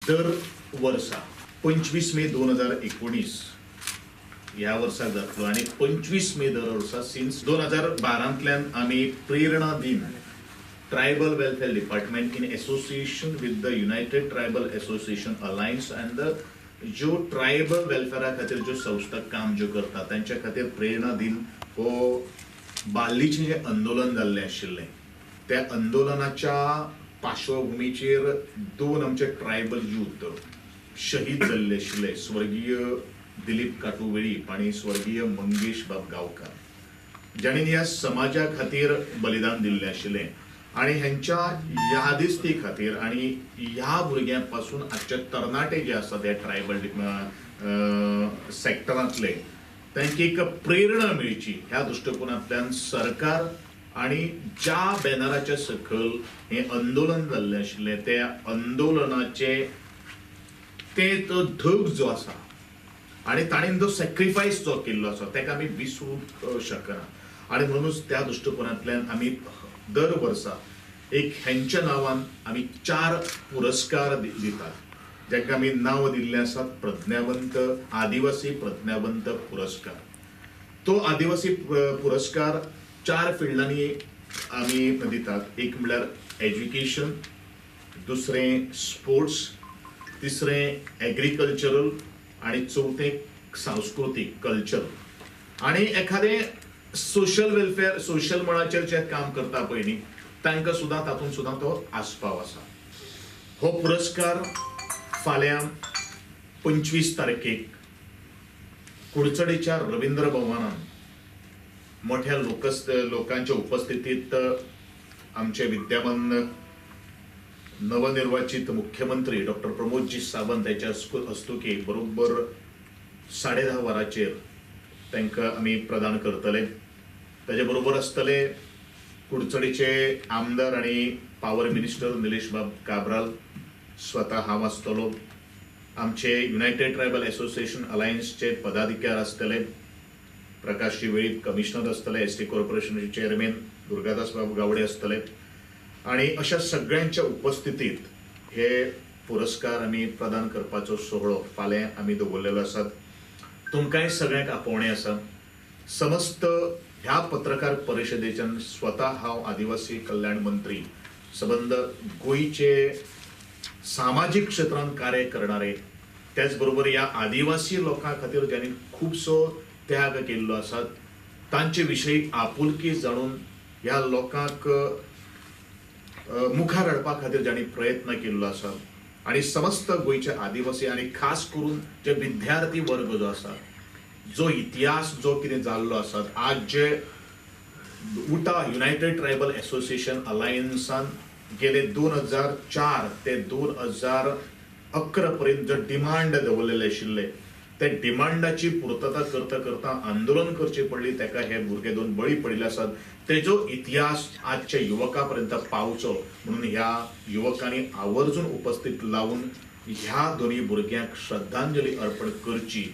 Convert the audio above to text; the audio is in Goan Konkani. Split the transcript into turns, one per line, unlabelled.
दर वर्सा 25 मे 2019 ह्या वर्सा जातलो आनी 25 मे दर वर्सा सिन्स 2012 आमी प्रेरणा दिन tribal welfare department in association with the United Tribal Association Alliance and the ज्यो ट्रायबल वेलफेअरा खातीर ज्यो संस्था काम ज्यो करता तांच्या खातीर प्रेरणा दिन हो बार्लीचें जें आंदोलन जाल्लें आशिल्लें त्या आंदोलनाच्या पार्श्वभुमीचेर दोन आमचे ट्रायबल यूथ शहीद जाल्ले आशिल्ले, स्वर्गीय दिलीप काटू वेळीप आनी स्वर्गीय मंगेश बाब गांवकार, जांणी ह्या समाजा खातीर बलिदान दिल्लें आशिल्लें आनी हेंच्या यादिस्ती खातीर आनी ह्या भुरग्यां पासून आजचे तरणाटे जे आसात ह्या ट्रायबल सेक्टरांतले तांकां एक प्रेरणा मेळची ह्या दृश्टिकोनांतल्यान सरकार आनी ज्या बॅनराच्या सकयल हें आंदोलन जाल्लें आशिल्लें त्या आंदोलनाचे ते तो धग जो आसा आनी ताणें जो सॅक्रिफायस जो केल्लो आसा ताका आमी विसरूंक शकना आनी म्हणूनच त्या दृश्टिकोनांतल्यान आमी दर वर्सा एक हेंच्या नांवान आमी 4 पुरस्कार दितात, जाका आमी नांव दिल्लें आसा प्रज्ञावंत आदिवासी प्रज्ञावंत पुरस्कार. तो आदिवासी पुरस्कार 4 फिल्डांनी आमी दितात. एक म्हणल्यार एज्युकेशन, दुसरें स्पोर्ट्स, तिसरें एग्रीकल्चरल आनी चवथें सांस्कृतीक कल्चर. आनी एखादें सोशल वेलफेअर सोशल मळाचेर जे काम करता पळय न्ही तांकां सुद्दां तातूंत सुद्दां तो आस्पाव आसा. हो पुरस्कार फाल्यां 25 तारखेक कुडचडेच्या रवींद्र भवनान मोठ्या लोकांच्या उपस्थितीत आमचे विद्यमान नवनिर्वाचित मुख्यमंत्री डॉक्टर प्रमोदजी सावंत हाच्या हस्तुकी बरोबर 10:30 वरांचेर तांकां आमी प्रदान करतले. ताजे बरोबर आसतले कुडचडीचे आमदार आनी पावर मिनिस्टर निलेश बाब काब्राल, स्वता हांव आसतलो, आमचे युनायटेड ट्रायबल एसोसिएशन अलायन्सचे पदाधिकार आसतले, प्रकाशजी वेळीप कमिशनर आसतले, एस टी कॉर्पोरेशनाचे चेअरमॅन दुर्गादास बाब गावडे आसतले आनी अशा सगळ्यांच्या उपस्थितीत हे पुरस्कार आमी प्रदान करपाचो सोहळो फाल्यां आमी दवरलेलो आसात. तुमकांय सगळ्यांक आपोवणें आसा. समस्त ह्या पत्रकार परिशदेच्यान स्वता हांव आदिवासी कल्याण मंत्री सबंद गोंयचे सामाजीक क्षेत्रांत कार्य करणारे, त्याच बरोबर ह्या आदिवासी लोकां खातीर ज्यांनी खुबसो त्याग केल्लो आसा तांचे विशयी आपुलकी जाणून ह्या लोकांक मुखार हाडपा खातीर ज्यांनी प्रयत्न केल्लो आसा आनी समस्त गोंयचे आदिवासी आनी खास करून जे विद्यार्थी वर्ग जो आसा, जो इतिहास जो कितें जाल्लो आसा, आज जे उटा युनायटेड ट्रायबल एसोसिएशन अलायन्सान गेले 2004 ते 2011 पर्यंत जो डिमांड दवरलेले आशिल्ले त्या डिमांडाची पुर्तता करता करता आंदोलन करचे पडली, ताका हे भुरगे दोन बळी पडिल्ले आसात. तेजो इतिहास आजच्या युवका पर्यंत पावचो म्हणून ह्या युवकांनी आवर्जून उपस्थित लावन ह्या दोनूय भुरग्यांक श्रद्धांजली अर्पण करची.